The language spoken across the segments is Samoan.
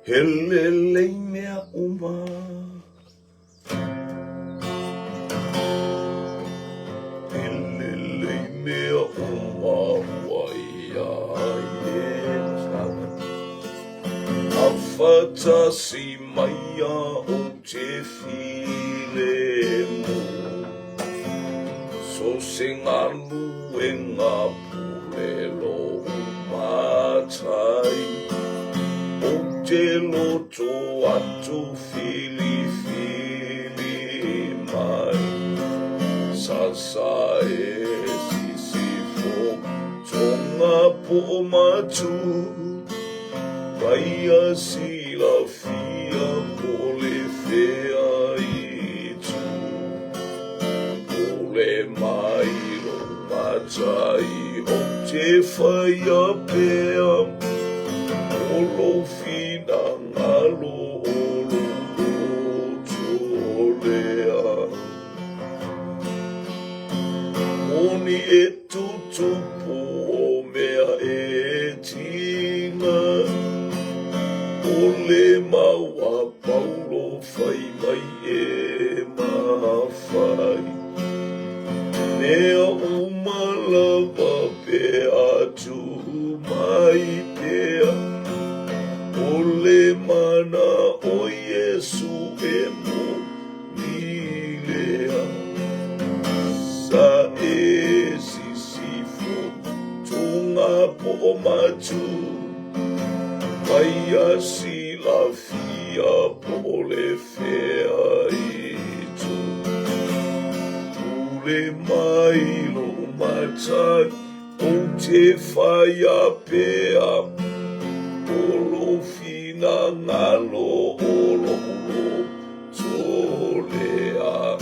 He lelei mea uma. He lelei mea uma ua ia e A whatasi mai a o te filemu. So se ngaluenga pule lou matai, Ou te loto atu filifili mai, Sasa e sisifo tonga po matu, Paia silafia po le fea itu. Pule mai lou matai ou te whaia pea, O lou finagalo o lou loto lea. Moni e tutupu o mea e tinga, O le mau a Paulo Whai mai e mawhai. Mea uma lava pe atu mai pea, O le mana o Iesu e moni lea. Sa e sisifo tonga po matu, Paia silafia. Fia po le fea itu. Pule mai lou matai, ou te whaia pea, O lou finagalo o lou loto lea.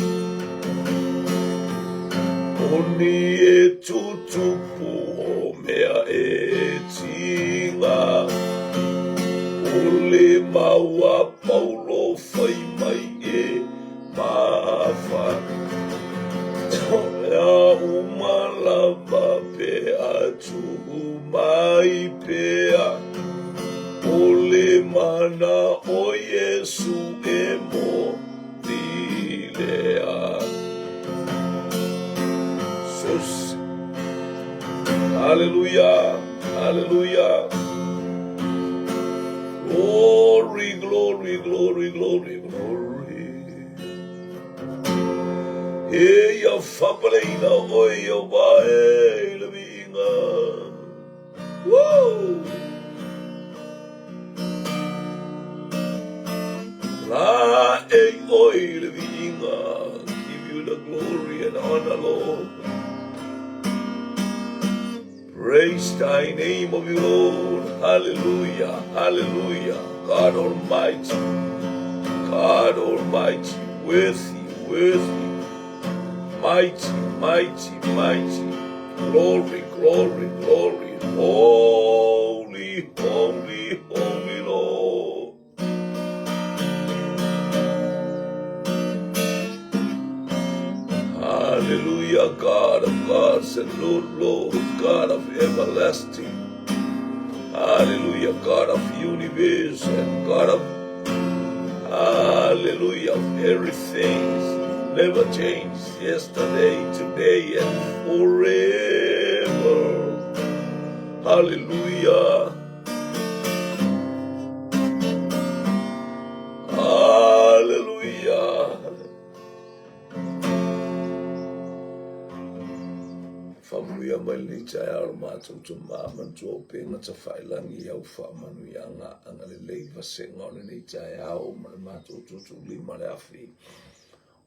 Moni e tutupu o mea e tinga, O le mau a Paulo whai mai e mawha. Mea uma lava pe atu mai pea, O le mana o Iesu e moni lea. Sos. Hallelujah. Hallelujah. Glory, glory, glory, glory, glory. E ia whapaleina o ia wae i le viinga. Woo! La e oi i le viinga. Give you the glory and honor, Lord. Praise thy name of you, Lord. Hallelujah, hallelujah. God Almighty, God Almighty, worthy, worthy, mighty, mighty, mighty. Glory, glory, glory. Holy, holy, holy Lord. Hallelujah, God of gods and Lord, Lord, God of everlasting. Hallelujah, God of universe and God of, hallelujah, of everything. Never change yesterday, today, and forever. Hallelujah. Hallelujah. Faamanuia mai lenei taeao le matou tama manatua o pega tafailangi i au faamanuiaga agalelei vasega o lenei taeao ma le matou tuutuulima le afi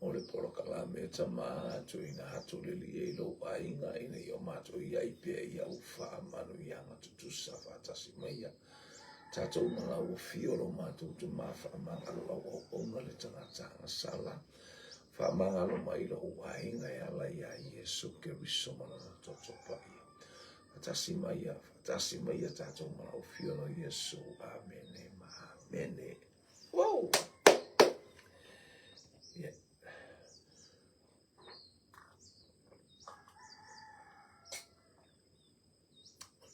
o le polokalame tama atu ina atu leli ai lou aiga ina ia o matou i ai pea i au faamanuiaga tutusa faatasi maia tatou ma lau afio lo matou tama faamagalo lau auauna le tagata agasala faamagalo mai lou aiga e ala iā Iesu Keriso ma lona toto paia. Faatasi mai faatasi mai tatou ma lau afio o Iesu. Amene ma amene. Wow! Yeah.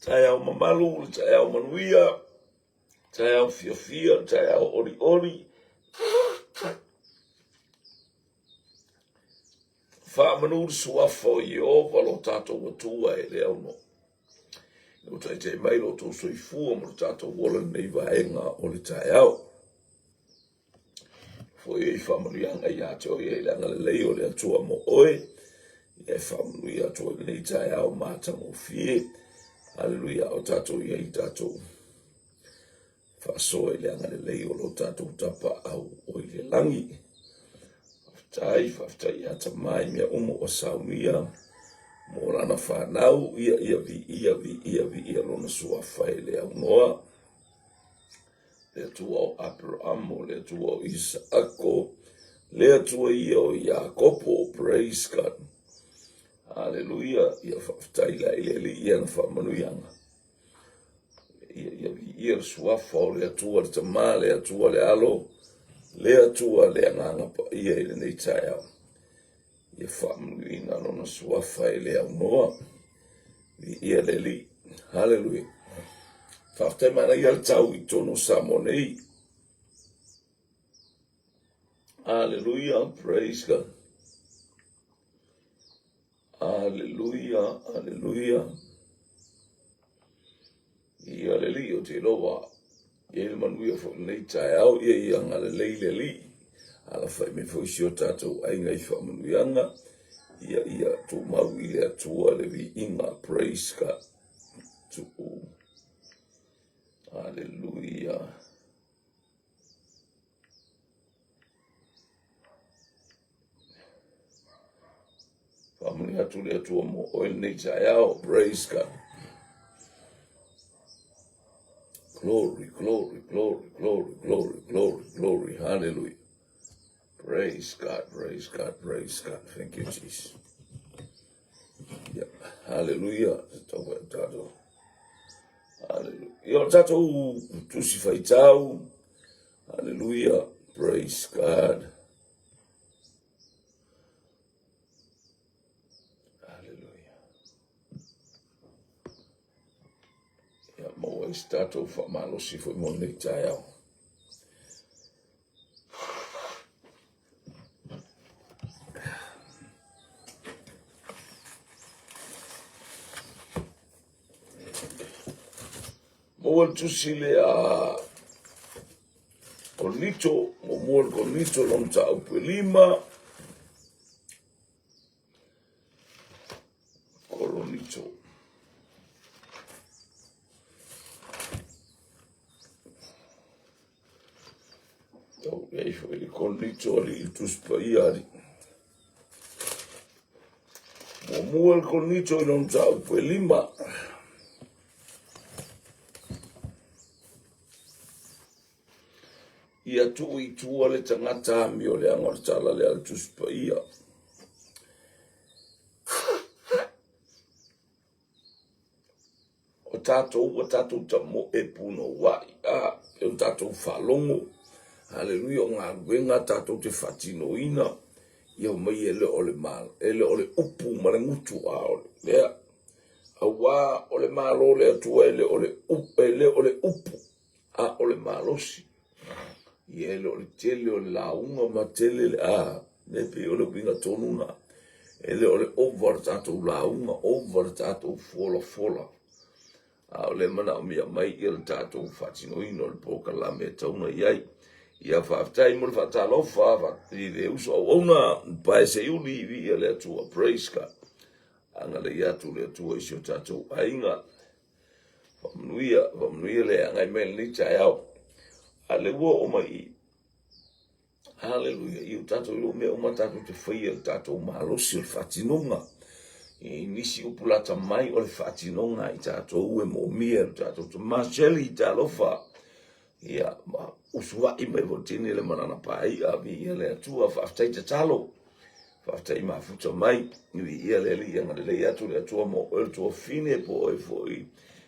Taeao mamalu, le taeao manuia, taeao fiafia, le taeao olioli. Faamanu le suafa o Ieova lo tatou Atua e le aunoa. Ua taitai mai lo outou soifua ma lo tatou ola i lenei vaega o le taeao. Foi e i faamanuiaga ia te oe i le agalelei o le Atua mo oe. Ia e faamanuia atu i lenei taeao matagofie. Haleluia, o tatou i ai tatou faasoa i le agalelei o lo tatou Tapaau o i le lagi. Faafetai, faafetai ia Tama i mea uma ua saunia mo lana fanau, ia ia viia, viia, viia lona suafa e le aunoa. Le Atua o Aperamo, le Atua o Isaako, le Atua ia o Iakopo, praise God. Haleluia, ia faafetai la i le Alii i ana faamanuiaga. Ia, ia viia le suafa o le Atua le Tama, le Atua le Alo, le Atua le Agaga Paia i lenei taeao. Ia faamanuiina lona suafa e le aunoa. Viia le Alii. Haleluia. Faafetai manaia le tau i totonu o Samoa nei. Haleluia, praise God. Aleluia, aleluia. Ia le Alii, ou te iloa ua i ai le manuia foi i lenei taeao, ia ia agalelei le Alii. Alafai mai foi si o tatou aiga i faamanuiaga, ia ia tumau i le Atua le viiga. Praise God. Tuu. Aleluia. Faamanuia atu le Atua mo oe lenei taeao. Praise God. Glory, glory, glory, glory, glory, glory, glory. Hallelujah. Praise God, praise God, praise God. Thank you, Jesus. Yeah. Hallelujah. Hallelujah. Ia o tatou tusi faitau. Hallelujah. Praise God. Hallelujah. Ia maua ai se tatou faamalosi foi mo lenei taeao. Maua le tusi lea Korinito, muamua le Korinito lona mataupu e 5. Korinito. Tau i ai foi le Korinito alii le Tusi Paia alii. Muamua le Korinito i lona mataupu e 5. Ia tuu i tua le tagata amioleaga o le tala lea a le Tusi Paia. O tatou ua tatou tamoe punouai, a, e o tatou faalogo, haleluia, o galuega tatou te faatinoina, ia omai e le o le malo, e le o le upu ma le gutu, a o le lea. Auā o le Malo o le Atua e le o le upu, e le o le upu, a o le malosi. Ia e le o le tele o le lauga ma tele le, a, e pei o le uiga tonu na. E le o le ova o le tatou lauga, ova le tatou folafola. A o le manaomia mai ia le tatou faatinoina o le polokalame e tatau ona i ai. Ia faafetai mo le faatalofa i le uso auauna, pae seiuli, viia le Atua, praise God. Agalelei atu le Atua i si o tatou aiga. Faamanuia, faamanuia le agai mai lenei taeao. A le ua oo mai i. Haleluia, i o tatou iloa mea uma tatou te faia le tatou malosi o le faatinoga. I nisi upu lata mai o le faatinoga i tatou e moomia e le tatou tama Shelley talofa. Ia, ma usuai mai foi tini le malana paia, viia le Atua, faafetai tatalo. Faafetai mafuta mai, viia le Alii, agalelei atu le Atua mo oe le tuafine po oe foi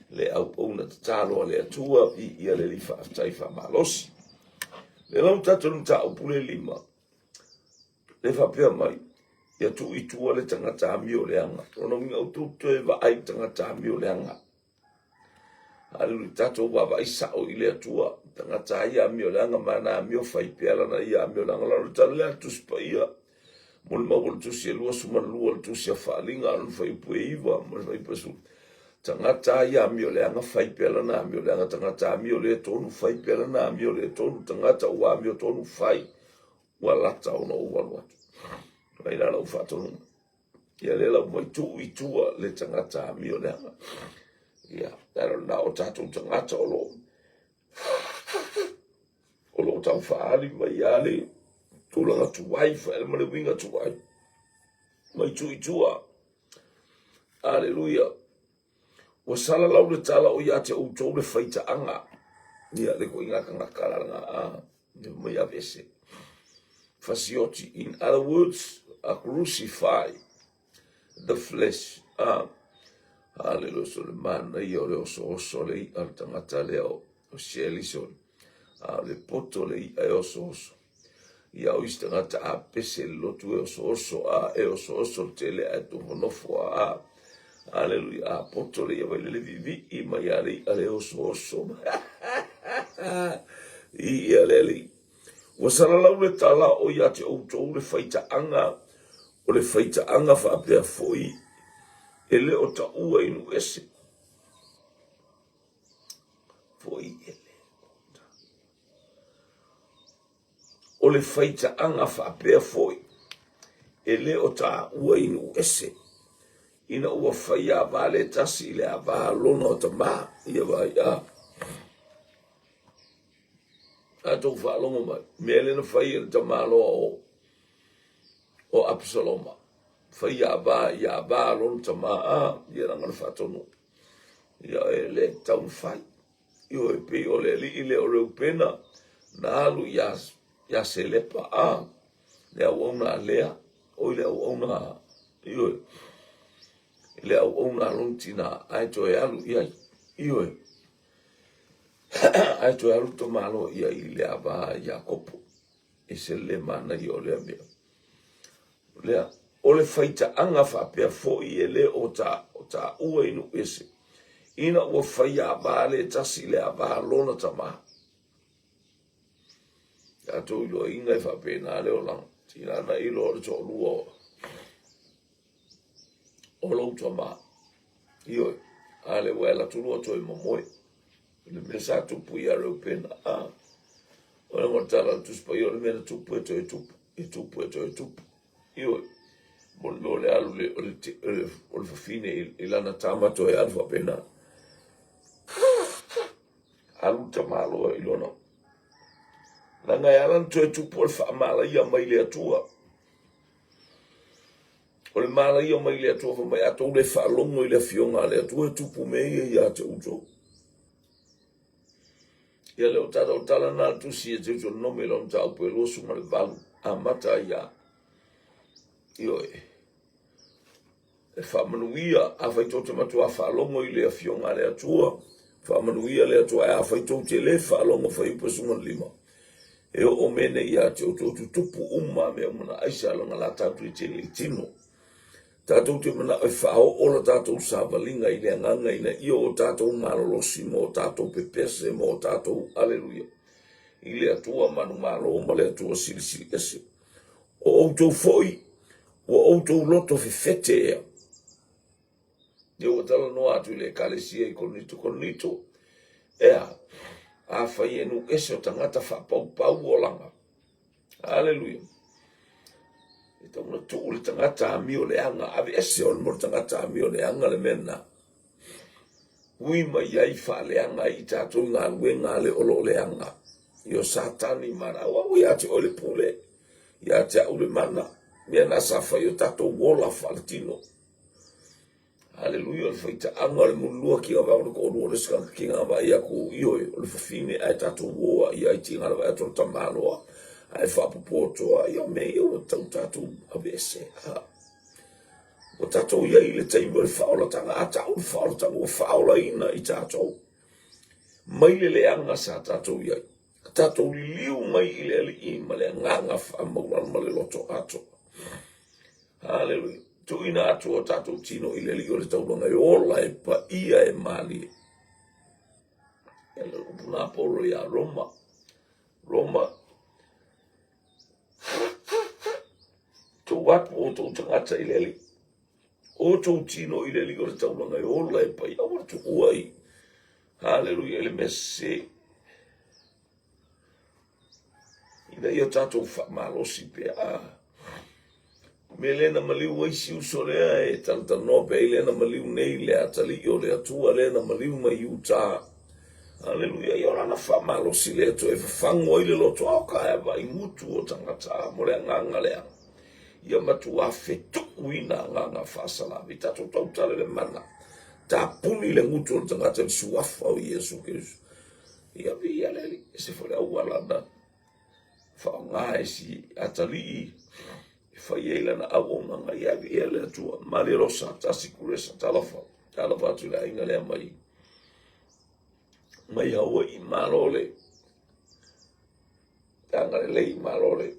le auauna tatalo a le Atua, viia le Alii, faafetai faamalosi. Le lau tatou le mataupu le 5, le faapea mai, ia tuu i tua le tagata amioleaga. Lona uiga, outou toe vaai i tagata amioleaga. Haleluia. Tatou vaavaai sao i le Atua. Tagata ai amioleaga ma ana amio fai pea lana ia amioleaga. Lalo le tala lea a le Tusi Paia. Molimau o le Tusi e 22 le Tusi a Faaaliga a lona fuaiupu e 9 ma le fuaiupu e 10. Tagata ai amioleaga fai pea lana amioleaga. Tagata amio le tonu fai pea lana amio le tonu. Tagata ua amio tonu fai ua lata ona ou alu atu. Mai la lau faatonuga. Ia lea lau mai tuu i tua le tagata amio leaga. Ia, lea na o tatou tagata o lo o lo tau faaali mai ia le tulaga tuai, faaali ma le uiga tuai. Mai tuu i tua. Aleluia. Ua salalau le tala o ia te outou le faitaaga. Ia, le koiga tagata la lena, a, mai aveese. Fasioti, in other words, a crucify the flesh. A, haleluia, so le manaia o le osooso le i'a le tagata lea o Shelison. A o le poto le i'a e osooso. Ia o isi tagata a pese le lotu e osooso a e osooso le tele ae nofonofo a a. Aleluia, a poto le ia vai le viivii mai a le i'a le osooso. I ia le alii. Ua salalau le tala o ia te outou le faitaaga, o le faitaaga faapea foi e le o taua i nuu ese. Foi e le o taua. O le faitaaga faapea foi, e le o taua i nuu ese, ina ua fai ava le tasi i le ava a lona o tama, ia vaai a. A tou faalogo mai, mea lea na fai e le tamaloa o o Apisaloma, fai ava i ava a lona tama, a, ia leaga o le faatonuga, ia e le tatau ona fai. Ioe, pei o le alii lea o Reupena na alu iā, iā Selepa, a, le auauna a Lea, oi le auauna a, ioe, le auauna a lona tinā, ae toe alu i ai, ioe, ae toe alu tamaloa i ai i le ava a Iakopo. E se le manaia o lea mea. Lea, o le faitaaga faapea foi e le o ta, o taua i nuu ese, ina ua fai ava le tasi i le ava a lona tama. Tatou iloaina e faapena le olaga, tinana iloa o le toalua o, o lou tama. Ioe, a lea ua e alu atu lua toe momoe. O le mea sa tupu ia Reupena, a, o le tala a le Tusi Paia, o le mea na tupu e toe tupu, e tupu e toe tupu. Ioe, mo le mea o le alu le, o le, o le, o le fafine i, i lana tama toe alu faapena. Alu le tamaloa i lona. Leaga e ala ona toe tupu o le faamalaia mai le Atua. O le malaia mai le Atua fai mai, a tou le faalogo i le afioga a le Atua e tupu mea ia ia te outou. Ia lea o tatou tala na tusi e Deuteronomi i lona mataupu e 28, amata ai ia. Ioe. E faamanuia, afai tou te matuā faalogo i le afioga a le Atua, faamanuia le Atua, ae afai tou te le faalogo, fuaiupu 15, e oo mea nei ia te outou, tutupu uma mea uma na aisa lona la tatou te tele i tino. Tatou te manao e faaoo la tatou savaliga i le agaga ina ia o tatou malolosi ma o tatou pepese ma o tatou, aleluia, i le Atua manumalo ma le Atua silisili ese. O outou foi, ua outou loto fefete ea. Ia ua talanoa atu i le Ekalesia i Korinito, Korinito, ea, afai e nuu ese o tagata faapaupau olaga. Aleluia. E tatau ona tuu le tagata amio leaga, aveese o le tagata amio leaga le mea lena. Ui mai ai faaleaga ai i tatou i galuega a le o lo o leaga. I o Satani ma ana auau ia te oe le pule, ia te au le mana, mea na sa fai o tatou ola faaletino. Haleluia, o le faitaaga o le mulilua ki ngā o le koʻolua o le isi ki ngā vai aku ioe o le fafine ae tatou oa ia i ti ngā vai atu o le tamaloa ae faapopotoa ia mea ia ua tau tatou aveese. Ha. Ua tatou i ai i le taimi o le faaolatanga, a tau le faaolatanga ua faaolaina i tatou mai le leaga sa tatou i ai. Tatou liliu mai i le Alii ma le agaga faamaualalo ma le loto atoa. Haleluia. Tuuina atu o tatou tino i le Alii o le taulaga e ola, e paia, e malie. Ia le upu na Paulo ia Roma. Roma, tuu atu outou tagata i le Alii. Outou tino i le Alii o le taulaga e ola e pai, aua le tuua i. Haleluia i le mea sese. Ina ia tatou faamalosi pea. A mea lea na maliu ai si uso lea e talatalanoa pea ai lea na maliu nei le atalii o le Atua lea na maliu mai Utah. Aleluia, ia o lana faamalosi lea toe fafagu ai le loto aoka e vaai gutu o tagata mo le agaga lea. Ia matua fetuuina agaga faasalavi. Tatou tautala le mana. Tapuni le gutu o le tagata i le suafa o Iesu Keriso. Ia viia le Alii, ese foi le auala na faaaoga e si atalii e fai ai lana auaunaga. Ia viia le Atua. Malie Rosa, tasi Kuresa, talofa, talofa atu i le aiga lea mai mai Hawaii, malo le agalelei, malo le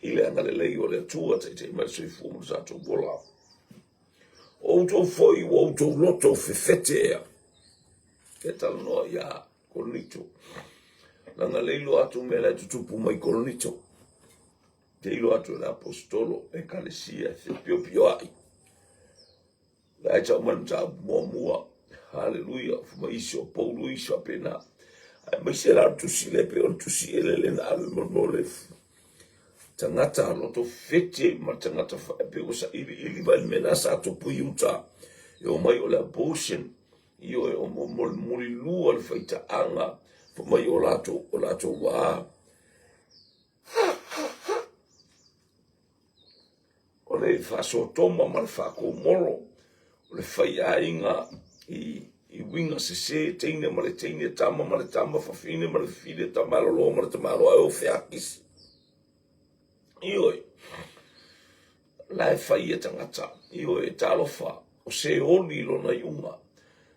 i le agalelei o le Atua, taitai mai le soifua ma le tatou ola. O outou foi ua outou loto fefete ea. E talanoa ia Korinito. Leaga le iloa atu mea la e tutupu mai Korinito. Te iloa atu e le aposetolo, ekalesia, e fepiopioai. La e tau mai le mataupu muamua. Haleluia, fai mai isi o Paulo isi faapena. Aemaise la o le tusi lea pei o le tusi elele na ave mo le tagata loto fete ma le tagata pei ua sailiili mai le mea lena sa tupu i Utah. E omai o le abortion, ioe, o mo le mulilua le faitaaga, fai mai o latou, o latou ua o le faasotoma ma le faakomolo, o le faiaiga i i uiga sese, teine ma le teine, tama ma le tama, fafine ma le fafine, tamalolo ma le tamaloa, e o feakisi. Ioe, la e fai e tagata, ioe, talofa, o se oli lona iuga.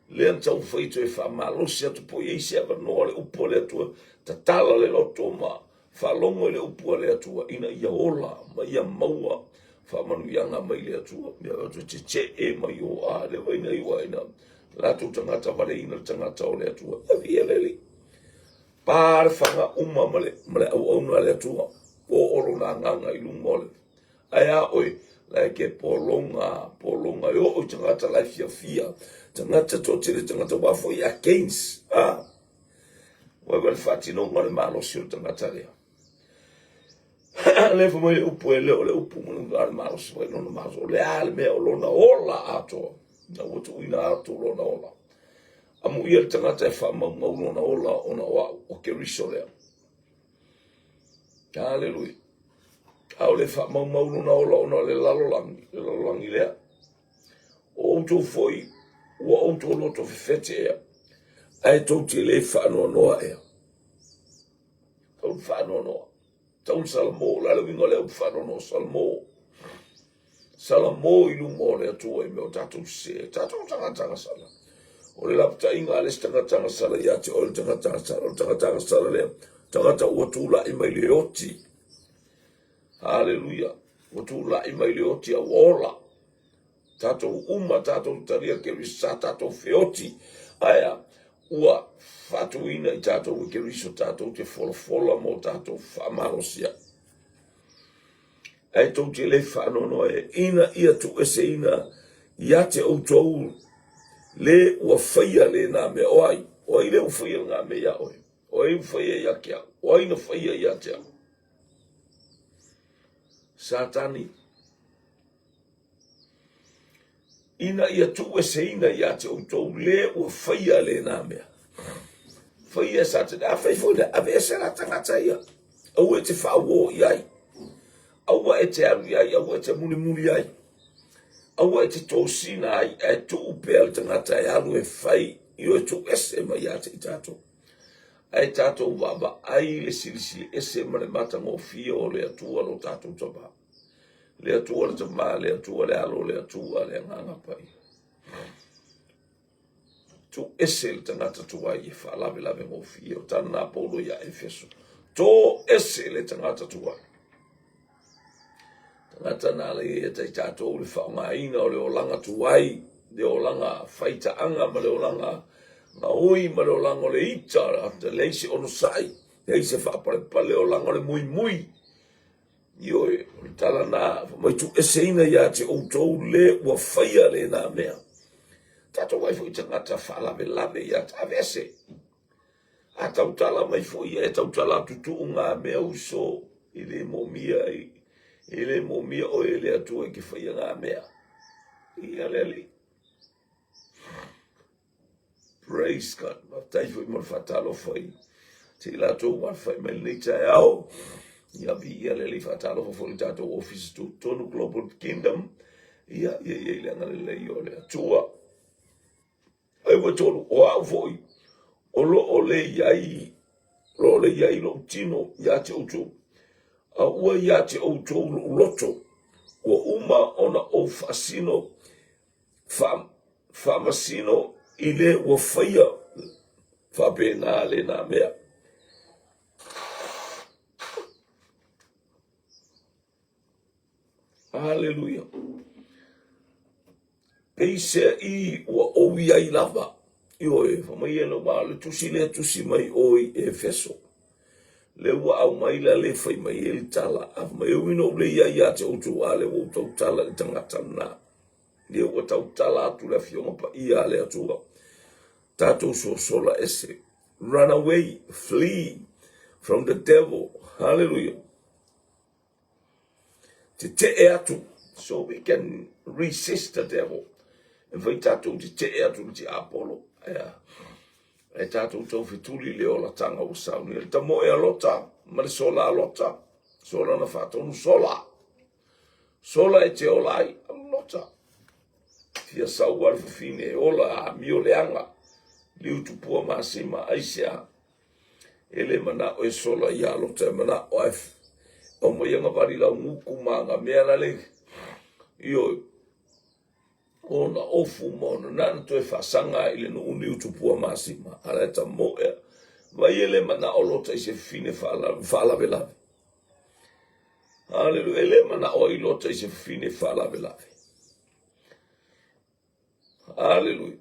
Lea na taumafai toe faamalosi atu po o i ai se avanoa le upu a le Atua, tatala le loto ma faalogo i le upu a le Atua ina ia ola ma ia maua faamanuiaga mai le Atua. Mea atu tetee mai o a le vaina i waina latou tagata valeina le tagata o le Atua. Avia le Alii. Pa le faga uma ma le, ma le auauna a le Atua. O o lona agaga i luga o le Ae a oe, la e ke pologa, pologa e oo i tagata la e fiafia, tagata toatele tagata ua foi against, ah. Ua le faatinoga o le malosi o le tagata lea. Le fai mai le upu e le o le upu ma le malosi mai lona malosi. O le a le mea o lona ola atoa. Na ua tuuina atu lona ola. Amuia le tagata e faamaumau lona ola ona o au, o Keriso lea. Aleluia. A o le faamaumau lona ola ona o le lalolagi, le lalolagi lea. O outou foi, ua outou loto fefete ea, ae tou te le faanoanoa ea. Tau faanoanoa. Tau salamo, o le a le uiga o le upu faanoanoa, salamo. Salamo i luma o le Atua i mea o tatou sese, tatou tagata agasala. O le lapataiga a le isi tagata agasala ia te oe le tagata agasala, o le tagata agasala lea, tagata ua tulai mai le oti. Haleluia. Ua tulai mai le oti a ua ola. Tatou uma, tatou talia Keriso, sa tatou feoti. Ae ua faatuina i tatou e Keriso tatou te folafola mo tatou faamalosia. Ae tou te le faanoanoa e ina ia tuueseina ia te outou le ua faia lena mea. O ai? O ai le ua faia lena mea iā oe? O ai ua faia ia te au? O ai na faia ia te au? Satani. Ina ia tuueseina ia te outou le ua faia lena mea. Faia e Satani. A fai foi lea, aveese la tagata ia. Aua e te faauo i ai. Aua e te alu i ai, aua e te mulimuli ai. Aua e te tosina ai, ae tuu pea le tagata e alu e fai, ioe tuuese mai ia te i tatou. Ae tatou vaavaai le silisili ese ma le matagofie o le Atua lo tatou Tama. Le Atua le Tama, le Atua le Alo, le Atua le Agaga Paia. Tuu ese le tagata tuai e faalavelave gofie o tala na Paulo ia Efeso. Tō ese le tagata tuai. Tagata na ala ia tai tātou le whaongaina o le olaga tuai, le olaga faitaaga ma le olaga Gaoi ma le olaga o le ita, leai se onosai, leai se faapalepale, olaga o le muimui. Ioe, o le tala na, fai mai tuueseina ia te outou le ua faia lena mea. Tatou ai foi tagata faalavelave ia te aveese. A tautala mai foi ia e tautala atu tuu ngā mea uso e le moomia e le moomia oe e le Atua e te faia ngā mea. Ia le Alii. Praise God. Faafetai foi mo le faatalofa i te i latou ua alafai mai lenei taeao. Ia viia le Alii faatalofa foi i le tatou ofisa tutotonu Global Kingdom. Ia, ia, ia i le agalelei o le Atua. Ai ua tolu, o au foi, o lo o le i ai, o lo o le i ai lou tino ia te outou, a ua ia te outou lou loto, ua uma ona ou faasino faamasino i le ua faia faapena lena mea. Aleluia. Peiseai ua ou i ai lava. Ioe, fai mai e ua le tusi lea tusi mai o i Efeso. Le ua aumai la le fai mai e le tala. A fai mai e ui na ou le iai ia te outou a le ua ou tautala i le tagata lena. Lea ua tautala atu le Afioga Paia a le Atua. Tatou sosola ese. Run away, flee from the devil. Hallelujah. Tetee atu so we can resist the devil. E fai tatou tetee atu le tiapolo. Ea. E tatou tau fetuli le olataga ua saunia. Le tamoe a Lota ma le sola a Lota. Sola na faatonu sola. Sola e te ola ai. Lota. Fia sau a le fafine e ola a mio leaga. Liu tupua masima aisea. E le manao e sola ia Lota e manao ae aumai aga vali lau guku ma aga mea la le ioe ona ofu ma ona nana toe faasaga i le nuu niu tupua masima a la e tamoe vai e le manao Lota i se fafine faalavelave. Haleluia. E le manao ai Lota i se fafine faalavelave. Aleluia.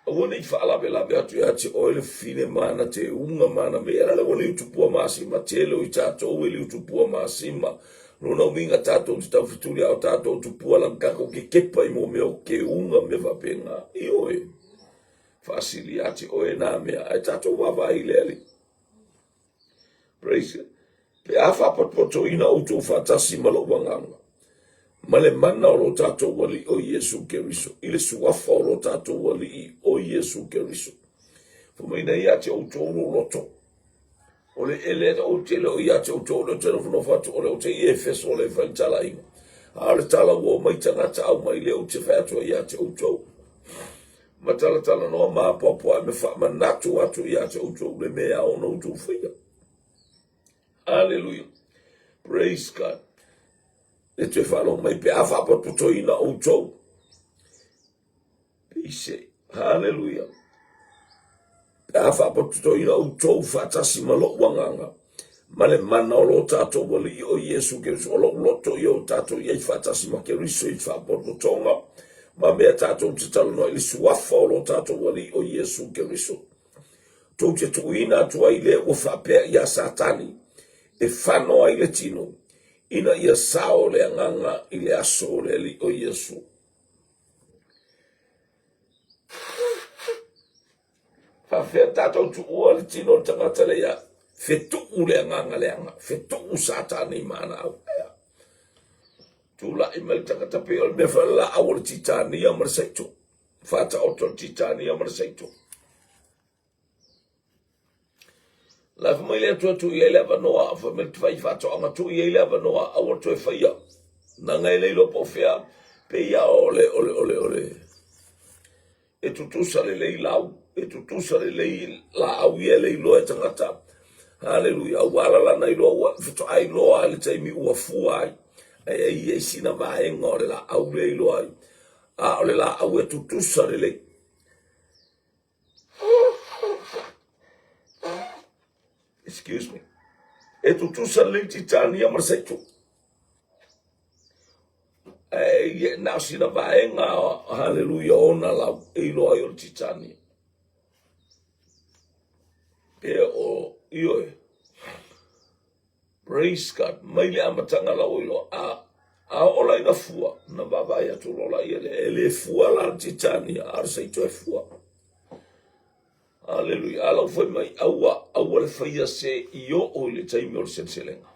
Aua ne i faalavelave atu ia te oe le fine ma ana teuga ma ana mea. Lale ua liu tupua masima, tele o i tatou e liu tupua masima. Lona uiga tatou te taufetuli a o tatou tupua lagi tatou kekepa i mo mea o teuga mea faapena. Ioe. Faasili ia te oe nā mea, ae tatou vaavaai i le Alii. Praise God. Pe a faapotopotoina outou faatasi ma lou agaga, ma le mana o lo tatou Alii o Iesu Keriso, i le suafa o lo tatou Alii o Iesu Keriso. Fai mai na ia te outou lou loto. O le ele ou te le o ia te outou le te nofonofo atu o le ou te i Efeso le fai le talaiga. A o le tala ua omai tagata au mai le ou te fai atu ai ia te outou. Ma talatalanoa ma apoapoai ma faamanatu atu ia te outou le mea e ao ona outou faia. Aleluia. Praise God. Le toe faalogo mai pe a faapotopotoina outou. Peise. Haleluia. Pe a faapotopotoina outou faatasi ma lou agaga ma le mana o lo tatou Alii o Iesu Keriso, o lou loto ia o tatou i ai faatasi ma Keriso i faapotopotoga ma mea tatou te talanoa i le suafa o lo tatou Alii o Iesu Keriso. Tou te tuuina atu ai le ua faapea iā Satani e fano ai le tino, ina ia sao le agaga i le aso o le Alii o Iesu. Faafefea tatou tuua le tino o le tagata lea ia fetuu le agaga leaga, fetuu Satani ma ana auaea. Tulai mai le tagata pei o le mea foi o le laau o le titania ma le saito, faataoto le titania ma le saito. La fai mai le Atua tuu i ai le avanoa, fai mai le fai faatoaga tuu i ai le avanoa, aua le toe faia. Leaga e le iloa po o fea, pei lava o le, o le, o le, o le, e tutusa lelei lau, e tutusa lelei laau ia e le iloa e tagata. Haleluia, aua la lana iloa ua faatoa iloa i le taimi ua fua ai. Ae ai i ai sina vaega o le laau lea e iloa ai. A o le laau e tutusa lelei. Excuse me. E tutusa lelei titania ma le saito. Ae na o sina vaega, haleluia, ona lau e iloa ai o le titania. Ioe. Praise God. Mai le amataga la ua iloa. A, a oo la ina fua, na vaavaai atu loa la ia lea. E le fua la le titania, a o le saito e fua. Aleluia. A lau fai mai, aua, aua le faia se i oo i le taimi o le seleselega.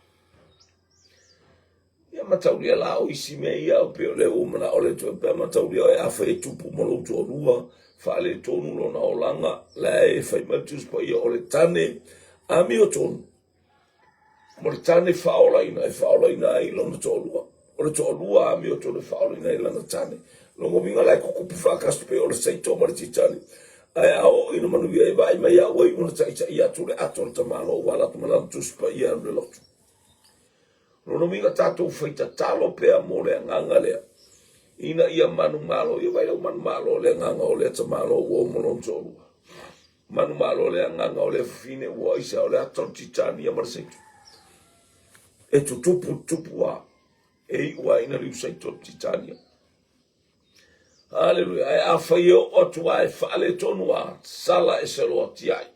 Ia mataulia la o isi mea ia, o pei o lea ua manao le Atua, pe a mataulia oe afai e tupu ma lou toalua, faaletonu lona olaga, la e fai mai le Tusi Paia, o le tane amiotonu, mo le tane faaolaina e faaolaina ai lona toalua. O le toalua amiotonu e faaolaina ai lana tane. Lona uiga la e tutupu faatasi pei o le saito ma le titani. Ae a oo ina manuia e vaai mai a ua iu ona taitai atu le ato a le tamaloa ua ala atu ma lana Tusi Paia e alu i le lotu. Lona uiga tatou fai tatalo pea mo le agaga lea ina ia manumalo. Ia vaai lau manumalo le agaga o lea tamaloa ua uma lona toalua. Manumalo le agaga o lea fafine ua aisa o le ata o le titania ma le saito. E tutupu tutupu a e iu a ina liu saito le titania. Haleluia. Ae afai e oo atu a e faaletonu a sala ese loa tiai.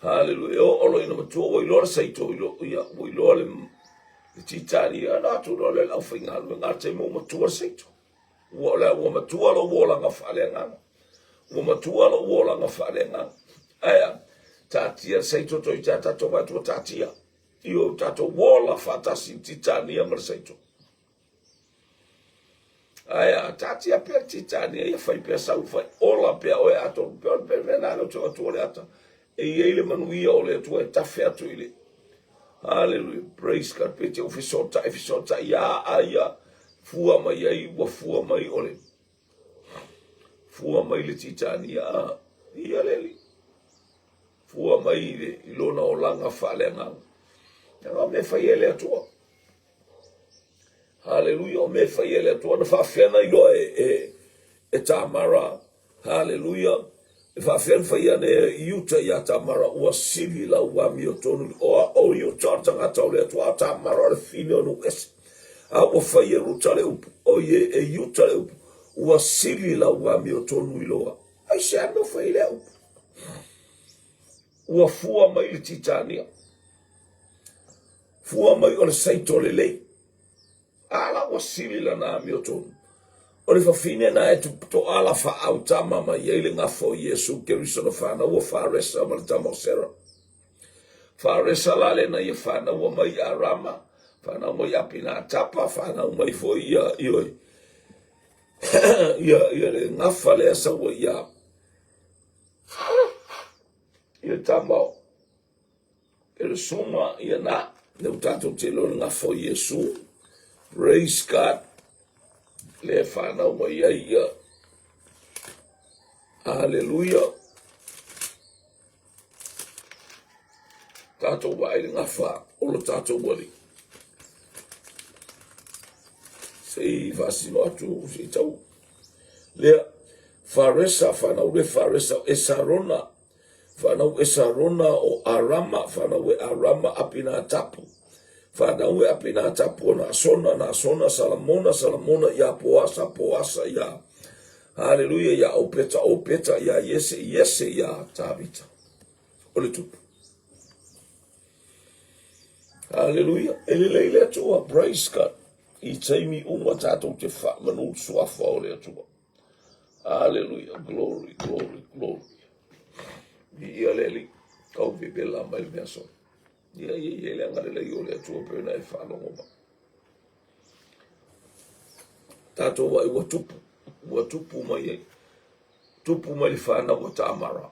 Haleluia. E oo loa ina matua ua iloa le saito ia ua iloa le le titani ia ona atu loa lea le aufaigaluega a le taimi ua matua le saito. Ua o lea ua matua lou olaga faaleagaga. Ua matua lou olaga faaleagaga. Ae a, taatia le saito toi tā tātou vaai atu ua taatia. I o tātou ola faatasi i le titania ma le saito. Ae a, taatia pea le titania ia fai pea sau fai, ola pea oe atonu pea o le mea lena lea ou te avatua le ata. E i ai le manuia o le Atua e tafe atu i le Hallelujah, praise God, pe te ou fesootai, fesootai ia a ia, fua mai ai, ua fua mai o le, fua mai le titania, a, ia le alii, fua mai i, le, i lona olaga faaleagaga. Leaga o mea fai e le Atua. Haleluia, o mea fai e le Atua na faafefea na iloa e, e, e Tamara. Haleluia. E faafefea na fai ane e Iuta ia Tamara, ua sili lau amiotonu. O, o Iuta o le tagata o le Atua, a o Tamara o le fine o nuu ese. A ua fai e Ruta le upu, o ie, e Iuta le upu, ua sili lau amiotonu i loa. Aisea mea fai lea upu? Ua fua mai le Titania. Fua mai o le saito lelei. A la ua sili lana amiotonu. O le fafine na e toala faautama mai ai le gafa o Iesu Keriso na fanau o Faresa ma le tama o Sera. Faresa la lena ia fanaua mai ia Rama, fanau mai ia Pinatapa, fanau mai foi ia ioe. Ia ia le gafa lea saua ia ia tama o Eresoma ia na, lea ua tatou te iloa le gafa o Iesu. Praise God. Lea e fanau mai ai ia. Aleluia. Tatou vaai le gafa o lo tatou alii. Se i faasino atu se i tau. Lea, Faresa, fanau le Faresa, Esarona, Fanau e Sarona o Arama, fanau e Arama Apinatapu, fanau e Apinatapu o Naasona, Naasona Salamona, Salamona iā Poasa, Poasa iā, haleluia, iā Opeta, Opeta iā Iese, Iese iā Tavita. O le tupu. Haleluia. E lelei le Atua, praise God. I taimi uma tātou te whaamanu suafa o le Atua. Aleluia, glory, glory, glory. Viia le Alii, kau vevela mai le mea sona. Ia, ia, ia, le agalelei o le Atua pe ona e faalogo mai. Tātou wai ua tupu, ua tupu mai ai. Tupu mai le whanau a Tamara.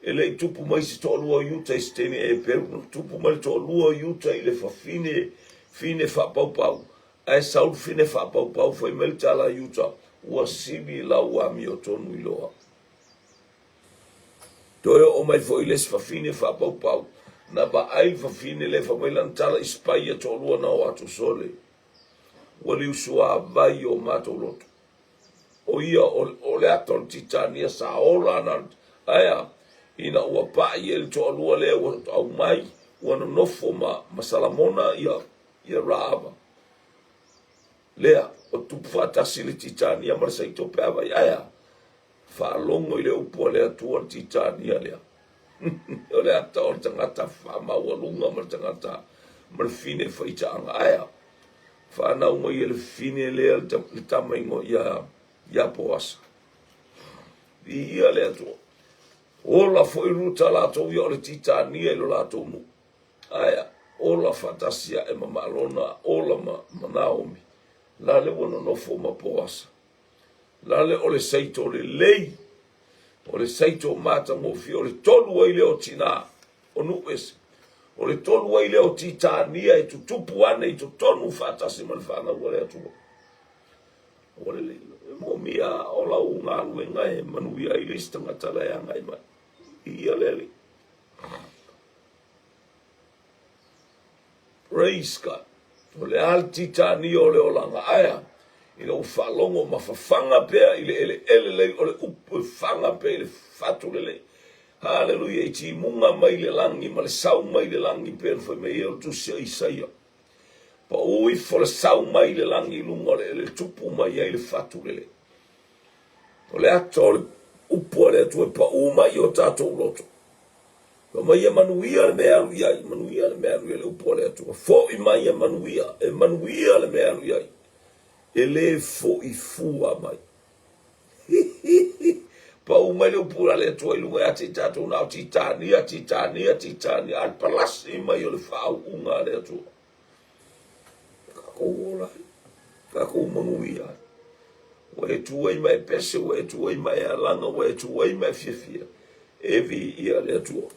E le i tupu mai se toalua o Iuta i se taimi e Peru, na tupu mai le toalua o Iuta i le fafine fine faapaupau. Ae sau le fine faapaupau, fai mai le tala a Iuta, Ua sili lau amiotonu i loa. Toe oo mai foi le isi fafine faapaupau, na vaai le fafine lea, fai mai lana tala i Sipaia toalua na o atu sole, Ua liusuavai o matou loto. O ia o le ata o le Titania sa ola ana aea ina ua paʻi ai le toalua lea ua aumai ua nonofo ma, ma Salamona ia, ia Raava. Lea, o tupu faatasi le Titania ma le Saito pe a vai aea. Faalogo i le upu a le Atua le Titania lea. O le ata o le tagata faamaualuga ma le tagata ma le fine faitaaga. Aea, fanau mai e le fine lea le tama igoa ia, ia Poasa. Viia le Atua. Ola foi Ruta latou ia o le Titania i lo latou nuu. Aea, ola faatasi ae ma Malona, ola ma, ma Naomi. La le ua nonofo ma Poasa. Lale o le saito lelei, o le saito matagofie, o le tolu ai lea o tina o nuu ese, o le tolu ai lea o titania e tutupu ane i totonu faatasi ma le fanau a le Atua. Ua lelei, e moomia o lau galuega e manuia ai le isi tagata la e agai mai. Ia le Alii. Praise God. O le a le titania o le olaga? Aea, ina ua faalogo ma fafaga pea i le eleele lei o le upu e faga pea i le fatu lelei. Haleluia, i timuga mai le lagi ma le sau mai le lagi pea na fai mai ai o le tusi a Isaia. Pau ifo le sau mai le lagi i luga o le eleele tupu mai ai le fatu lelei. O le ata o le upu a le Atua e pau mai i o tatou loto. Fai mai e manuia le mea e alu i ai, manuia le mea e alu i ai le upu a le Atua. Foi mai e manuia, e manuia le mea e alu i ai. E le foi fua mai. Pau mai le upu a le Atua i luga ia te i tatou na o titania, titania, titania, a le palasi mai o le faauuga a le Atua. Tatou ola ai, tatou manuia ai. Ua e tu ai ma e pese, ua e tu ai ma e alaga, ua e tu ai ma e fiafia. E viia le Atua.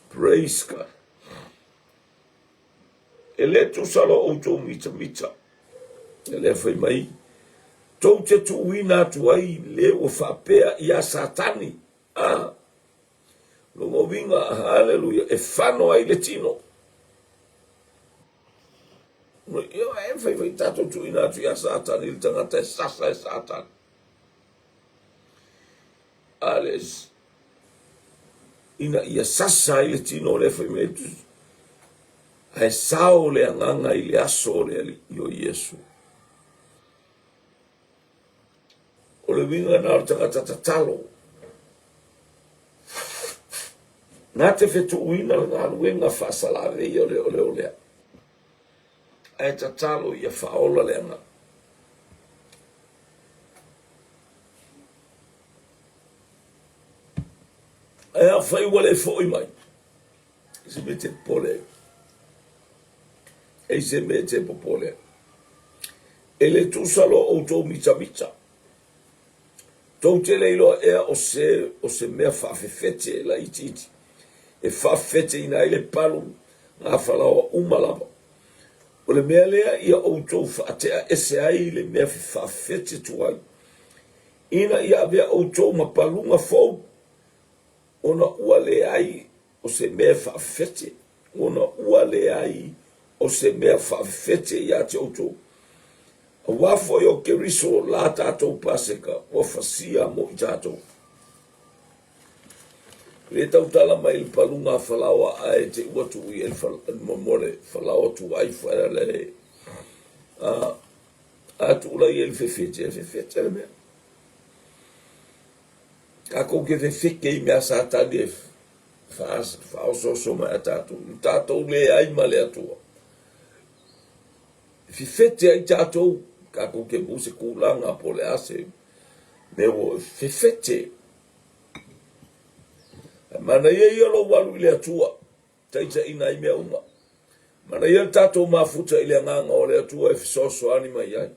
Praise God. E le tusa lo outou mitamita. E le fai mai, tou te tuuina atu ai le ua faapea ia Satani. Ah, lona uiga, haleluia, e fano ai le tino. Ia, e fai fai tatou tuuina atu ia Satani, le tagata e sasa e Satani. A le ina ia sasa ai le tino o le fai mai ae sao le agaga i le aso o le Alii o Iesu. O le uiga na o le tagata tatalo. Na te fetuuina le galuega faasalavei o le o le o lea. Ae tatalo ia faaola le agaga. Ae afai ua le foi mai, e se mea e te popole ai. E se mea e te popole ai. E le tusa lo outou mitamita. Tou te le iloa ea o se, o se mea faafefete laitiiti e faafefeteina ai le palu gafalaoa uma lava. O le mea lea ia outou faatea ese ai le mea faafefete tuai, ina ia avea outou ma paluga fou, ona ua leai o se mea faafefete, ona ua leai o se mea faafefete ia te outou. Aua foi o Keriso la tatou Paseka ua fasia mo i tatou. Le tautala mai le paluga a falaoa ae te ua tuu i ai mo le falaoa tuai le a a tuu la i ai le fefete, e fefete le mea. Tatou te fefete i mea Satani e faaosooso mai a tatou. Tatou leai ma le Atua. E fefete ai tatou, tatou te maua se tulaga po o le a se mea ua fefete. Ae manaia ia lou alu i le Atua, taitaiina ai mea uma. Manaia le tatou mafuta i le agaga o le Atua e fesoasoani mai ai.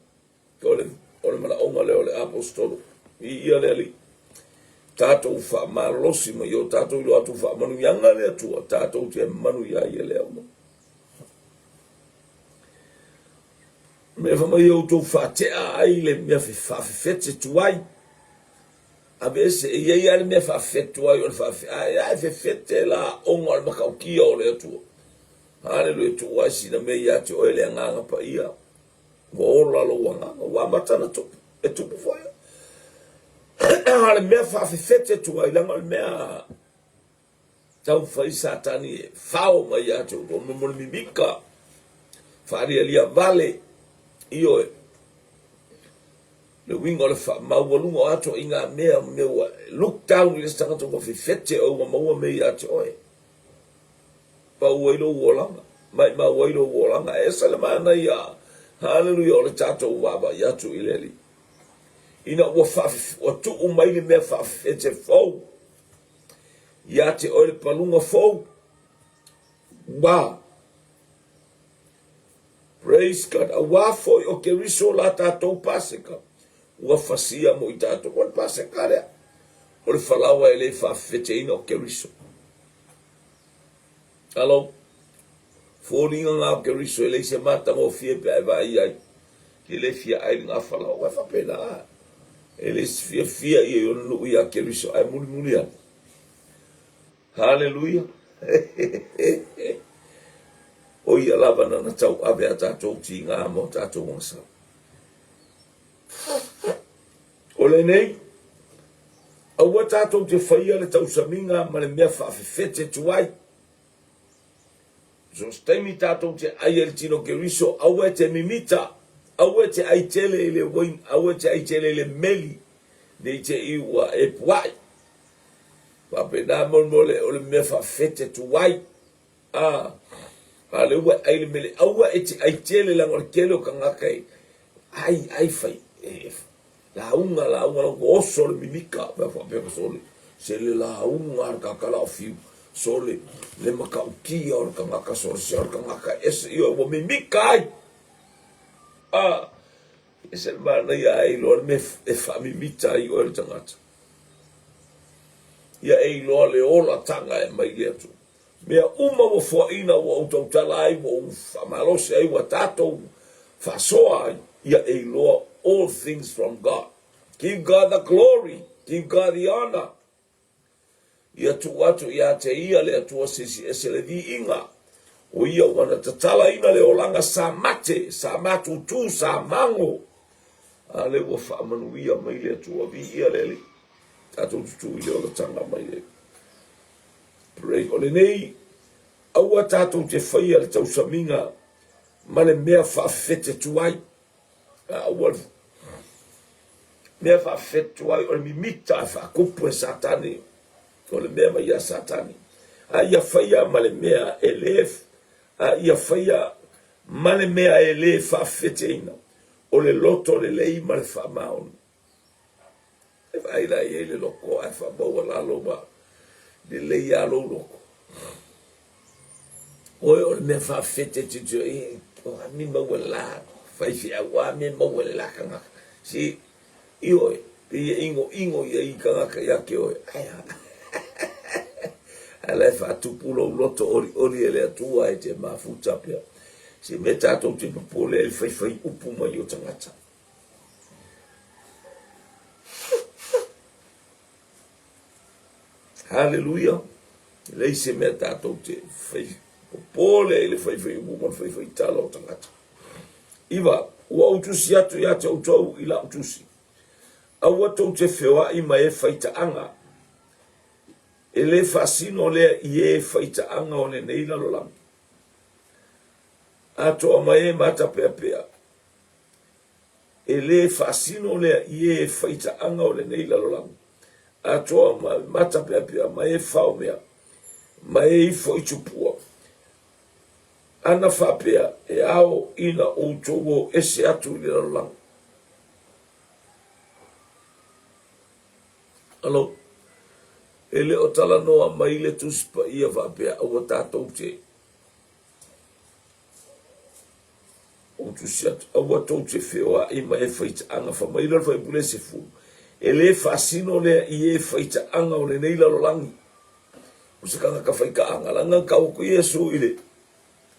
O le, o le manaoga lea o le Aposetolo. Viia le Alii. Tatou faamalolosi mai o tatou iloa atu faamanuiaga le Atua, tatou te manuia ai e lea uma. Mea fai mai outou faatea ai le mea faafefete tuai. Aveese, e i ai lava le mea faafefete tuai o le faafefete, ae a e fefete la ona o le matautia o le Atua. Haleluia, tuu ai sina mea ia te oe le agaga paia. Ua ola lou agaga, ua amata ona tupu, e tupu foi. A o le mea faafefete tuai, leaga o le mea taumafai Satani e fao mai ia te outou, mo le mimika, faalialia vale, ioe. Le uiga o le faamaualuga o ato i ngā mea, mea ua look down i le isi tagata ua fefete oe ua maua mea ia te oe. Pau ai lou olaga, maimau ai lou olaga. E ese le manaia, haleluia, o le tatou vaavaai atu i le Alii. Ina ua, ua tuu mai le mea faafefete fou ia te oe le paluga fou. Ua Praise God. Auā foi o Keriso la tatou Paseka, ua fasia mo i tatou. O le Paseka lea, o le falaoa e le faafefeteina o Keriso. Alo, foliga ngā o Keriso e leai se matagofie pe a e vaai ai. Ke le fia ai le ngā falaoa. Ua faapena. E le fiafia ia i ona nuu ia Keriso, ae mulimuli ane. Haleluia! O ia lava nana tauave a tatou tiga ma o tatou agasala. O lenei, aua tatou te faia le tausamiga ma le mea faafefete tuai. So se taimi tatou te ai ai le tino Keriso, aua e te mimita, aua e te ai tele i le uaina, aua e te ai tele i le meli, nei te i ua e puai. Faapena molemole o le mea faafete tuai. A, a le ua ai le mele aua e te ai tele leaga o le tele o tagata e ai ai fai e, lauga lauga lauga oso le mimika mea faapea ka sole se le lauga a le kakala o fiu sole le matautia o le tagata sole se o le tagata ese ia ua mimika ai a ese le manaia ai loa le mea e faamimita ai oe le tagata Ia e iloa le olataga e mai le Atua. Mea uma ua foaina, ua ou tautala ai, ua ou faamalosi ai, ua tatou faasoa ai, ia e iloa all things from God. Give God the glory, give God the honor. Ia tuu atu ia te ia le Atua se isi ese le viiga. O ia ua na tatalaina le olaga sa mate, sa matutu, sa mago. A lea ua faamanuia mai le Atua, viia le Alii. Tatou tutū i le olataga mai le Pray. O lenei, aua tatou te faia le tausamiga ma le mea faafefete tuai. Aua le mea faafefete tuai o le mimita e faakupu e Satani, o le mea mai ia Satani. A ia faia ma le mea e le, a ia faia ma le mea e le faafefeteina. O le loto lelei ma le faamaoni. E vaai la i ai le loto ae faamaualalo ma lelei lava lou loto. Oe o le mea faafete tilotilo i ai, o a mea maua le la faifeau, o a mea maua le la tagata. Si, ioe, pei e inoino i ai tagata ia te oe, ae a? Ae la e faatupu lou loto olioli e le Atua e te mafuta pea. Se mea tatou te popole ai i le faifai upu mai o tagata. Haleluia! E leai se mea tatou te fai popole ai i le faifai upu ma le faifai tala o tagata. Iva, ua ou tusi atu ia te outou i lau tusi. Aua tou te feoai ma e faitaaga. E le faasino lea i e faitaaga o lenei lalolagi. Atoa ma e matapeapea. E le faasino lea i e faitaaga o lenei lalolagi. Atoa ma matapeapea ma e faomea ma e ifo i tupua. Ana faapea e ao ina outou o ese atu i le lalolagi. Alo, e le o talanoa mai le Tusi Paia faapea aua tatou te ou tusi atu, aua tou te feoai ma e faitaaga, fai mai la le faipule 10, e le faasino lea i e faitaaga o lenei lalolagi. O se tagata faitaaga, leaga na tau atu Iesu i le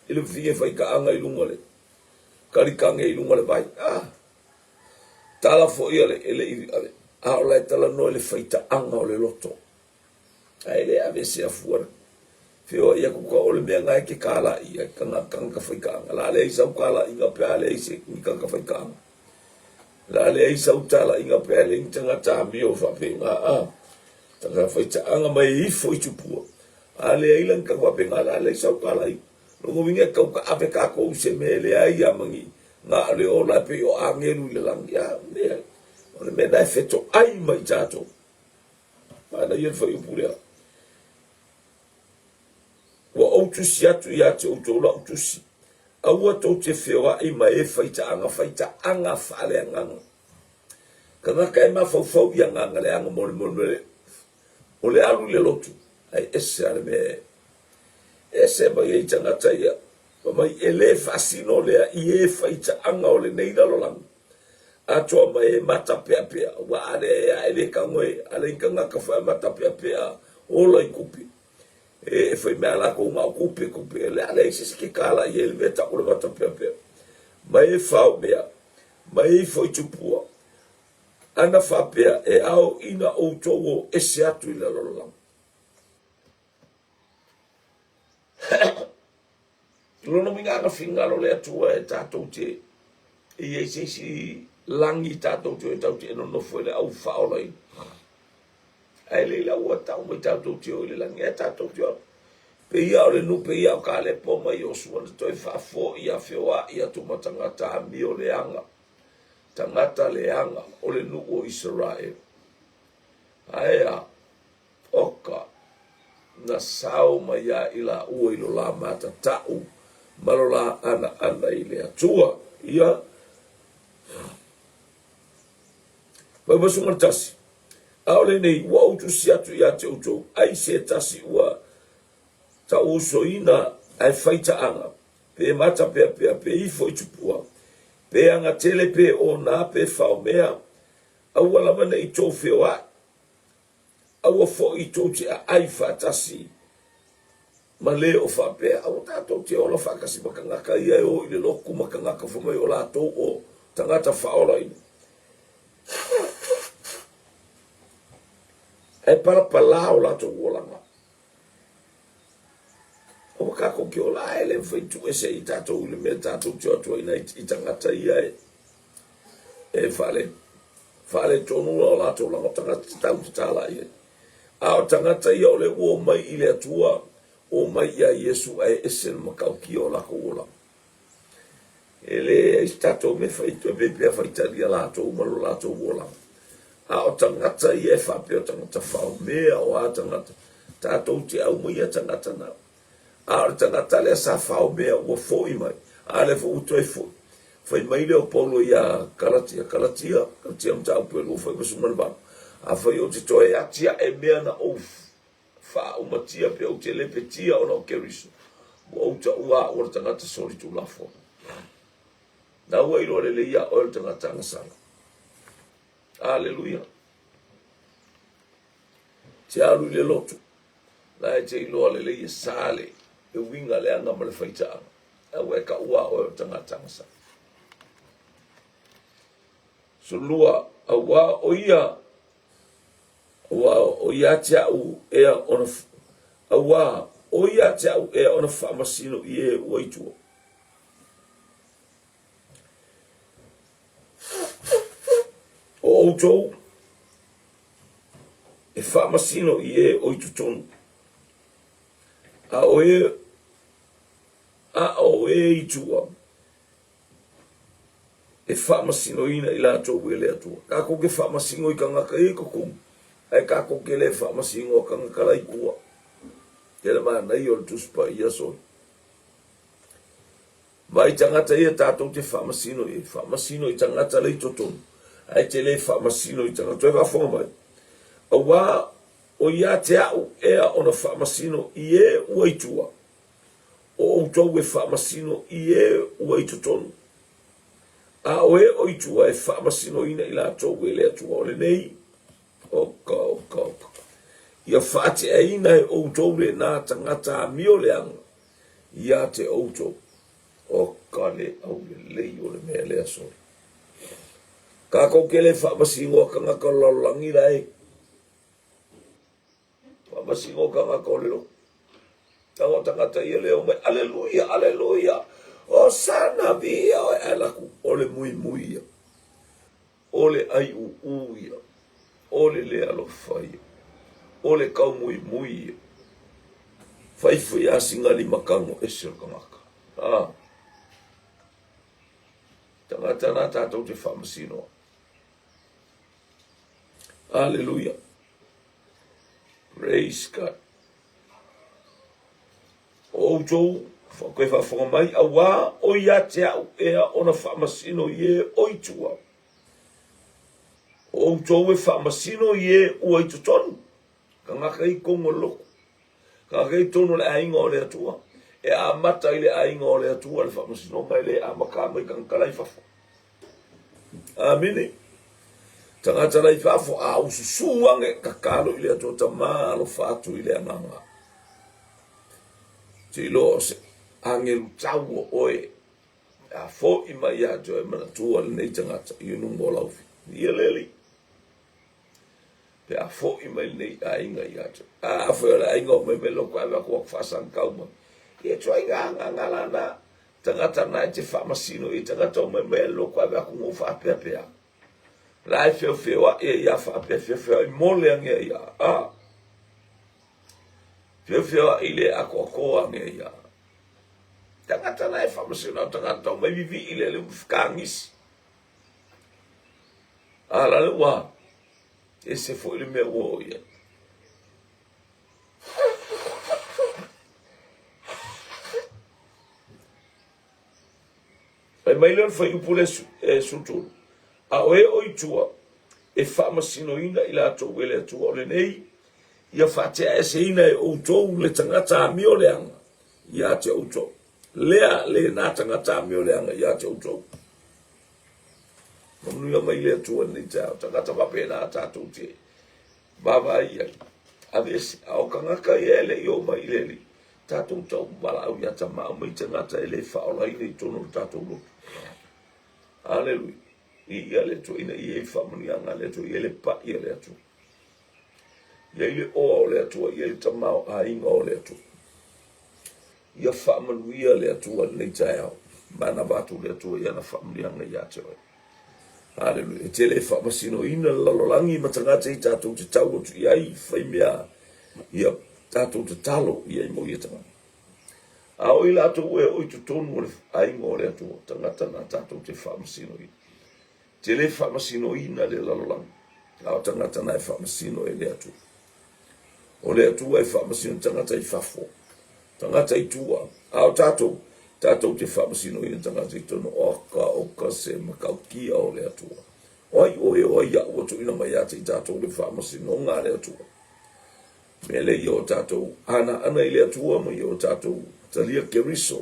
i le fie faitaaga i luga le kalikage i luga le vai. Ah, tala foi a le e le i a o la e talanoa i le faitaaga o le loto. Ae le aveesea fua le feoai atu ka o le mea na e te kalai ai tagata faitaaga. La leai sau talaiga pe a leai se ni tagata faitaaga. La leai sau talaiga pe a leai ni tagata amio faapena a. Tagata faitaaga mai e ifo i tupua. A leai la ni tagata faapena la leai sau talaiga. Lona uiga e tau taave tatou i se mea e leai a ma ni na o le ola e pei o agelu i le lagi. A, leai. O le mea lena e fetoai mai tatou. Manaia le fuaiupu lea. Ua ou tusi atu ia te outou lau tusi, aua tou te feoai ma e faitaaga faitaaga faaleagaga. Tagata e mafaufau i agaga leaga mo le mea o le alu i le lotu, ae ese lava le mea e ese mai ai tagata ia. Fai mai, e le faasino lea i e faitaaga o lenei lalolagi, atoa ma e matapeapea, aua a lea e le tago e, a leai ni tagata foi a matapeapea ola i tupe. E fai mea latou na o tupe, tupe, e leai se isi ke tala i ai le mea tau o le matapeapea. Ma e fao mea, ma e ifo i tupua, ana faapea e ao ina outou o ese atu i le lalolagi. Lona uiga ana finagalo le Atua e tatou te e i ai se isi lagi tatou te o e tatou te nonofo i le au faaolaina. Ae le ila ua tau mai tatou te o i le lagi ae tatou te o atu. Pei ia o le nuu, pei ia o Kalepo ma Iosua na toe faafoi ia feoai atu ma tagata amio leaga, tagata leaga o le nuu o Isaraelu. Ae a? Oka, na sao mai ia i laua i lo la matatau ma lo la anaana i le Atua. Ia, 81, Aole nei ua ou tusi atu ia te outou, ai se tasi ua tauusoina ae fai taaga, pe matapeapea, pe ifo i tupua, pe agatele, pe ona, pe faomea, aua lava ne i tou feoai. Aua foi tou te aai faatasi ma le o faapea, aua tatou te ola faatasi ma tagata ia e o i le lotu ma tagata fai mai o latou o tagata faaolaina. Ae palapala o latou olaga. Aua tatou te ola ae le mafai tuu ese i tatou i le mea tatou te o atu ai i tagata ia e faale faaletonu o latou lava tagata tatau te tala i ai. A o tagata ia o le ua omai i le Atua, omai ia Iesu ae ese le matautia o latou olaga. E leai se tatou mea fai toe pei pea faitalia latou ma lo latou olaga. A o tagata ia e faapea o tagata faomea o a tagata, tatou te aumaia tagata na. A o le tagata lea sa faomea ua foi mai, a lea foi ua toe foi. Fai mai lea o Paulo ia Kalatia, Kalatia, Kalatia mataupu e 2 98, Afai ou te toe atiae mea na ou faaumatia pe ou te lepetia ona o Keriso, ua ou taua au o le tagata solitulafono. Na ua iloa lelei ia oe o le tagata agasala. Aleluia. Te alu i le lotu, la e te iloa lelei e sa le e uiga leaga ma le faitaaga. Aua e taua oe o le tagata agasala. 12, auā o ia Auā o ia te au ea ona Auā o ia te au ea ona faamasino i e ua i tua. O outou e faamasino i e o i totonu, a o e a o e i tua e faamasinoina i latou e le Atua. Tatou te faamasino i tagata ia i totonu, ae tatou te le faamasinoa tagata la i tua. Tele manaia o le Tusi Paia soli. Vaai tagata ia tatou te faamasino i ai, faamasino i tagata la i totonu, ae te le faamasino i tagata. Toe faafofoga mai. Auā o ia te au ea ona faamasino i e ua i tua, o outou e faamasino i e ua i totonu, a o e o i tua e faamasinoina i latou e le Atua. O lenei, oka, oka, oka. Ia faateaina e outou lena tagata amio leaga ia te outou. Oka le aulelei o le mea lea soli. Kākou ke le faamasinoa tagata o le lalolagi la e. Faamasino tagata o le lotu. Tago tagata ia leo mai, Aleluia, aleluia, Hosana, viia oe, ae laku, o le muimui ia, o le aiuuu ia, o le le alofa ia, o le kaumuimui ia. Fai foi a sina limatago ese o le tagata. Ah. Tagata na tatou te faamasinoa. Aleluia. Praise God. O outou koe faafofoga mai, auā o ia te au ea ona faamasino i e o i tua. O outou e faamasino i e ua i totonu, tagata i tonu o le lotu, tagata i totonu o le aiga o le Atua. E amata i le aiga o le Atua le faamasinoga, e le amata mai tagata la i fafo. Amene. Tagata la i fafo, a ususu ane, tatalo i le Atua Tama, alofa atu i le agaga. Te iloa o se agelu tau o oe, a fo'i mai ia te oe manatua lenei tagata i luma o lau ia le Alii. Pe a fo'i mai lenei aiga ia te oe. A foi o le aiga o mai mai loko ave aku aku faasangakau mai. Ia tuaiga agaga la na tagata na e te faamasino i tagata o mai mai loko ave aku ngou faapeapea. La e feofeoa'i ai ia faapeafeofeoa'i mole ange ia. A. Feofeoa'i le akoakoa ange ia. Tagata na e faamasino au tagata o mai vivi'i le le whakangisi. A la le ua ese foi le mea ua o ia. Fai mai lea o le fuaiupu lea e 13, A o e o i tua, e faamasinoina i latou e le Atua, o lenei, ia faateaeseina e outou le tagata amio leaga ia te outou. Lea lena tagata amio leaga ia te outou. Manuia mai le Atua lenei taeao, tagata faapena tatou te vaavaai i ai. Aveese, a o tagata ia e le i oo mai i le Alii, tatou tau valaau ia Tama, aumai tagata e le faaolaina i totonu o le tatou lotu. Aleluia. Viia le Atua ina ia i faamanuiaga a le Atua, ia le pai a le Atua. Ia i le oa o le Atua, ia i le tamaoaiga o le Atua. Ia faamanuia le Atua i lenei taeao. Manava atu le Atua i ana faamanuiaga ia te oe. Haleluia. E tele e faamasinoina le lalolagi ma tagata i tatou te tau atu i ai fai mea ia tatou tatalo i ai mo ia tagata. A o i latou e o i totonu o le aiga o le Atua, tagata na tatou te faamasinoina. Tele e faamasinoina le lalolagi, a o tagata na e faamasino e le Atua. O le Atua e faamasino tagata i fafo, tagata i tua, a o tatou, tatou te faamasinoina tagata i totonu, oka, oka se matautia o le Atua. O ai oe, o ai au ua tuuina mai ia te i tatou le faamasinoga a le Atua. Mea lea ia o tatou anaana i le Atua ma ia o tatou talia Keriso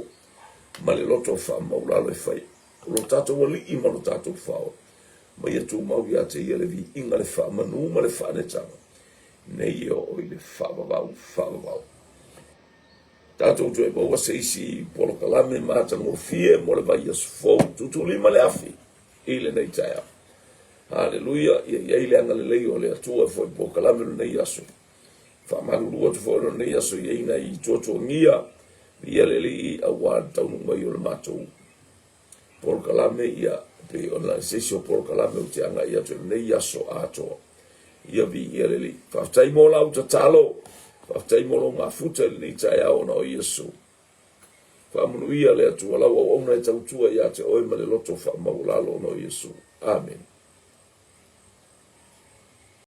ma le loto faamaulalo e fai o lo tatou Alii ma lo tatou Fao, ma ia tumau ia te ia le viiga, le faamanu ma le faanetaga, nei e oo i le faavavau, faavavau. Tatou toe maua se isi polokalame matagofie mo le vaiaso fou, tuutuulima le afi i lenei taeao. Haleluia, ia i ai le agalelei o le Atua foi i polokalame o lenei aso. Faamalulu atu foi o lenei aso i ai nai tuatuagia, ia le Alii aua le taunuu mai o le matou polokalame, ia pei ona se isi o polokalame ou te agai atu i lenei aso atoa. Ia viia le Alii. Faafetai mo lau tatalo, faafetai mo lou mafuta i lenei taeao ona o Iesu. Faamanuia le Atua lau auauna e tautua ia te oe ma le loto faamaualalo ona o Iesu. Amene.